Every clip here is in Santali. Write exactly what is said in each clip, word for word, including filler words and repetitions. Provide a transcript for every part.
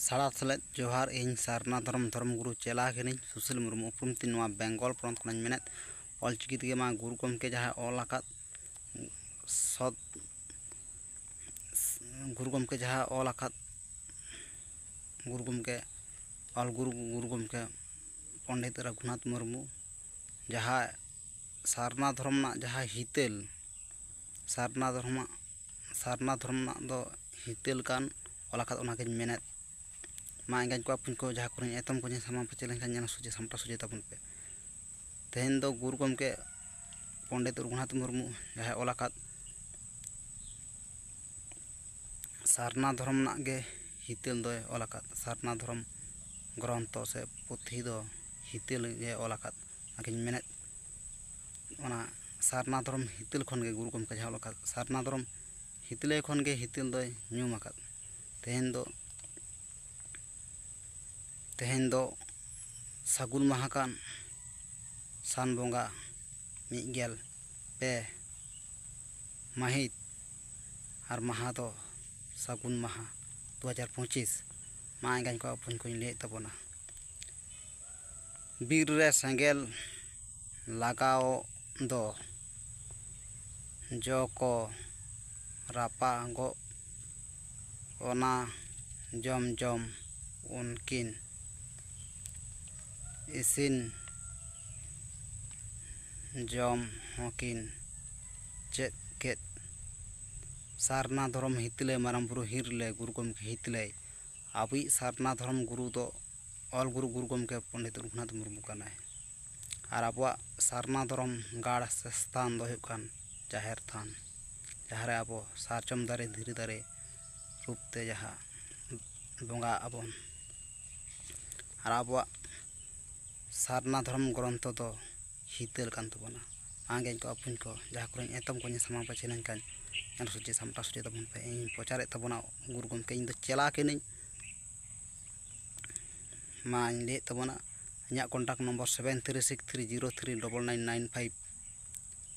ᱥᱟᱲᱟ ᱥᱮᱞᱮᱫ ᱡᱚᱦᱟᱨ, ᱤᱧ ᱥᱟᱨᱱᱟ ᱫᱷᱚᱨᱚᱢ ᱫᱷᱚᱨᱚᱢ ᱜᱩᱨᱩ ᱪᱮᱞᱟ ᱠᱟᱹᱱᱟᱹᱧ, ᱥᱩᱥᱤᱞ ᱢᱩᱨᱢᱩ ᱩᱯᱨᱩᱢ ᱛᱤᱧ ᱱᱚᱣᱟ ᱵᱮᱝᱜᱚᱞ ᱯᱚᱱᱚᱛ ᱠᱷᱚᱱᱟᱜ ᱤᱧ ᱢᱮᱱᱮᱫ᱾ ᱚᱞᱪᱤᱠᱤ ᱛᱮᱜᱮ ᱢᱟ ᱜᱩᱨᱩ ᱜᱚᱢᱠᱮ ᱡᱟᱦᱟᱸᱭ ᱚᱞ ᱟᱠᱟᱫ ᱥᱚᱛ, ᱜᱩᱨᱩ ᱜᱚᱢᱠᱮ ᱡᱟᱦᱟᱸ ᱚᱞ ᱟᱠᱟᱫ, ᱜᱩᱨᱩ ᱜᱚᱢᱠᱮ, ᱚᱞ ᱜᱩᱨᱩ, ᱜᱩᱨᱩ ᱜᱚᱢᱠᱮ ᱯᱚᱱᱰᱤᱛ ᱨᱚᱜᱷᱩᱱᱟᱛᱷ ᱢᱩᱨᱢᱩ ᱡᱟᱦᱟᱸ ᱥᱟᱨᱱᱟ ᱫᱷᱚᱨᱚᱢ ᱨᱮᱱᱟᱜ ᱡᱟᱦᱟᱸ ᱦᱤᱛᱟᱹᱞ, ᱥᱟᱨᱱᱟ ᱫᱷᱚᱨᱚᱢᱟᱜ, ᱥᱟᱨᱱᱟ ᱫᱷᱚᱨᱚᱢ ᱨᱮᱱᱟᱜ ᱫᱚ ᱦᱤᱛᱟᱹᱞ ᱠᱟᱱ ᱚᱞ ᱟᱠᱟᱫ, ᱚᱱᱟᱜᱤᱧ ᱢᱮᱱᱮᱫ᱾ ᱢᱟ ᱮᱸᱜᱟᱧ ᱠᱚ ᱟᱯᱩᱧ ᱠᱚ, ᱡᱟᱦᱟᱸ ᱠᱚᱨᱮᱧ ᱮᱛᱚᱢ ᱠᱚᱧ ᱥᱟᱢᱟᱝ ᱯᱟᱹᱪᱷᱤ ᱞᱮᱱᱠᱷᱟᱱ ᱧᱮᱞ ᱥᱚᱡᱷᱮ ᱥᱟᱢᱴᱟᱣ ᱥᱚᱡᱷᱮ ᱛᱟᱵᱚᱱ ᱯᱮ᱾ ᱛᱮᱦᱮᱧ ᱫᱚ ᱜᱩᱨᱩ ᱜᱚᱢᱠᱮ ᱯᱚᱱᱰᱤᱛ ᱨᱚᱜᱷᱩᱱᱟᱛᱷ ᱢᱩᱨᱢᱩ ᱡᱟᱦᱟᱸᱭ ᱚᱞ ᱟᱠᱟᱫ ᱥᱟᱨᱱᱟ ᱫᱷᱚᱨᱚᱢ ᱨᱮᱱᱟᱜ ᱜᱮ ᱦᱤᱛᱟᱹᱞ ᱫᱚᱭ ᱚᱞ ᱟᱠᱟᱫ, ᱥᱟᱨᱱᱟ ᱫᱷᱚᱨᱚᱢ ᱜᱨᱚᱱᱛᱷᱚ ᱥᱮ ᱯᱩᱛᱷᱤ ᱫᱚ ᱦᱤᱛᱟᱹᱞ ᱜᱮ ᱚᱞ ᱟᱠᱟᱫ, ᱚᱱᱟᱜᱤᱧ ᱢᱮᱱᱮᱫ᱾ ᱚᱱᱟ ᱥᱟᱨᱱᱟ ᱫᱷᱚᱨᱚᱢ ᱦᱤᱛᱟᱹᱞ ᱠᱷᱚᱱ ᱜᱮ ᱜᱩᱨᱩ ᱜᱚᱢᱠᱮ ᱡᱟᱦᱟᱸ ᱚᱞ ᱟᱠᱟᱫ, ᱥᱟᱨᱱᱟ ᱫᱷᱚᱨᱚᱢ ᱦᱤᱛᱟᱹᱞ ᱠᱷᱚᱱ ᱜᱮ ᱦᱤᱛᱟᱹᱞ ᱫᱚᱭ ᱧᱩᱢ ᱟᱠᱟᱫ᱾ ᱛᱮᱦᱮᱧ ᱫᱚ, ᱛᱮᱦᱮᱧ ᱫᱚ ᱥᱟᱹᱜᱩᱱ ᱢᱟᱦᱟ ᱠᱟᱱ, ᱥᱟᱱ ᱵᱚᱸᱜᱟ ᱢᱤᱫ ᱜᱮᱞ ᱯᱮ ᱢᱟᱹᱦᱤᱛ, ᱟᱨ ᱢᱟᱦᱟ ᱫᱚ ᱥᱟᱹᱜᱩᱱ ᱢᱟᱦᱟ ᱫᱩ ᱦᱟᱡᱟᱨ ᱯᱚᱸᱪᱤᱥ᱾ ᱢᱟ ᱮᱸᱜᱟᱧ ᱠᱚ ᱟᱯᱩᱧ ᱠᱚᱧ ᱞᱟᱹᱭᱮᱫ ᱛᱟᱵᱚᱱᱟ᱾ ᱵᱤᱨ ᱨᱮ ᱥᱮᱸᱜᱮᱞ ᱞᱟᱜᱟᱣ ᱫᱚ ᱡᱚ ᱠᱚ ᱨᱟᱯᱟᱜᱚᱜ, ᱚᱱᱟ ᱡᱚᱢ ᱡᱚᱢ ᱩᱱᱠᱤᱱ ᱤᱥᱤᱱ ᱡᱚᱢ ᱦᱚᱸᱠᱤᱱ ᱪᱮᱫ ᱠᱮᱫ᱾ ᱥᱟᱨᱱᱟ ᱫᱷᱚᱨᱚᱢ ᱦᱤᱛᱞᱟᱹᱭ ᱢᱟᱨᱟᱝ ᱵᱩᱨᱩ ᱦᱤᱨᱞᱟᱹᱭ ᱜᱩᱨᱩ ᱜᱚᱢᱠᱮ ᱦᱤᱛᱞᱟᱹᱭ᱾ ᱟᱵᱚᱭᱤᱡ ᱥᱟᱨᱱᱟ ᱫᱷᱚᱨᱚᱢ ᱜᱩᱨᱩ ᱫᱚ ᱚᱞ ᱜᱩᱨᱩ, ᱜᱩᱨᱩ ᱜᱚᱢᱠᱮ ᱯᱚᱱᱰᱤᱛ ᱨᱚᱜᱷᱩᱱᱟᱛᱷ ᱢᱩᱨᱢᱩ ᱠᱟᱱᱟᱭ᱾ ᱟᱨ ᱟᱵᱚᱣᱟᱜ ᱥᱟᱨᱱᱟ ᱫᱷᱚᱨᱚᱢ ᱜᱟᱲ ᱥᱮ ᱥᱛᱷᱟᱱ ᱫᱚ ᱦᱩᱭᱩᱜ ᱠᱟᱱ ᱡᱟᱦᱮᱨ ᱛᱷᱟᱱ, ᱡᱟᱦᱟᱸ ᱨᱮ ᱟᱵᱚ ᱥᱟᱨᱡᱚᱢ ᱫᱟᱨᱮ, ᱫᱷᱤᱨᱤ ᱫᱟᱨᱮ ᱨᱩᱯ ᱛᱮ ᱡᱟᱦᱟᱸ ᱵᱚᱸᱜᱟᱜ ᱟᱵᱚᱱ᱾ ᱟᱨ ᱟᱵᱚᱣᱟᱜ ᱥᱟᱨᱱᱟ ᱫᱷᱚᱨᱚᱢ ᱜᱨᱚᱱᱛᱷᱚ ᱫᱚ ᱦᱤᱛᱟᱹᱞ ᱠᱟᱱ ᱛᱟᱵᱚᱱᱟ᱾ ᱟᱸᱜᱮᱧ ᱠᱚ ᱟᱹᱯᱩᱧ ᱠᱚ, ᱡᱟᱦᱟᱸ ᱠᱚᱨᱮᱧ ᱮᱛᱚᱢ ᱠᱚᱧ ᱥᱟᱢᱟᱝ ᱯᱟᱹᱪᱷᱤ ᱞᱮᱱᱠᱷᱟᱱ ᱧᱮᱞ ᱥᱚᱡᱷᱮ ᱥᱟᱢᱴᱟᱣ ᱥᱚᱡᱷᱮ ᱛᱟᱵᱚᱱ ᱯᱮ᱾ ᱤᱧ ᱯᱨᱚᱪᱟᱨᱮᱫ ᱛᱟᱵᱚᱱᱟ ᱜᱩᱨᱩ ᱜᱚᱢᱠᱮ, ᱤᱧ ᱫᱚ ᱪᱮᱞᱟ ᱠᱟᱹᱱᱟᱹᱧ᱾ ᱢᱟᱧ ᱞᱟᱹᱭᱮᱫ ᱛᱟᱵᱚᱱᱟ, ᱤᱧᱟᱹᱜ contact number seven three six three zero three double nine nine five᱾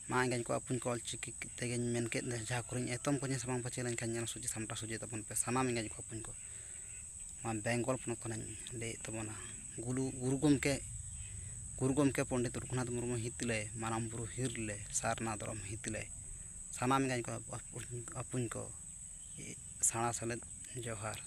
ᱢᱟ ᱮᱸᱜᱟᱧ ᱠᱚ ᱟᱹᱯᱩᱧ ᱠᱚ, ᱚᱞᱪᱤᱠᱤ ᱛᱮᱜᱮᱧ ᱢᱮᱱ ᱠᱮᱫ, ᱡᱟᱦᱟᱸ ᱠᱚᱨᱮᱧ ᱮᱛᱚᱢ ᱠᱚᱧ ᱥᱟᱢᱟᱝ ᱯᱟᱹᱪᱷᱤ ᱞᱮᱱᱠᱷᱟᱱ ᱧᱮᱞ ᱥᱚᱡᱷᱮ ᱥᱟᱢᱴᱟᱣ ᱥᱚᱡᱷᱮ ᱛᱟᱵᱚᱱ ᱯᱮ ᱥᱟᱱᱟᱢ ᱮᱸᱜᱟᱧ ᱠᱚ ᱟᱹᱯᱩᱧ ᱠᱚ᱾ ᱱᱚᱣᱟ ᱵᱮᱝᱜᱚᱞ ᱯᱚᱱᱚᱛ ᱠᱷᱚᱱᱤᱧ ᱞᱟᱹᱭᱮᱫ ᱛᱟᱵᱚᱱᱟ᱾ ᱜᱩᱨᱩ ᱜᱩᱨᱩ ᱜᱚᱢᱠᱮ ᱜᱩᱨᱩ ᱜᱚᱢᱠᱮ ᱯᱚᱱᱰᱤᱛ ᱨᱚᱜᱷᱩᱱᱟᱛᱷ ᱢᱩᱨᱢᱩ ᱦᱤᱛ ᱞᱮ, ᱢᱟᱨᱟᱝ ᱵᱩᱨᱩ ᱦᱤᱨ ᱞᱮ, ᱥᱟᱨᱱᱟ ᱫᱷᱚᱨᱚᱢ ᱦᱤᱛ ᱞᱮ, ᱥᱟᱱᱟᱢ ᱮᱸᱜᱟᱧ ᱠᱚ ᱟᱯᱩᱧ ᱠᱚ ᱥᱟᱬᱟ ᱥᱮᱞᱮᱫ ᱡᱚᱦᱟᱨ᱾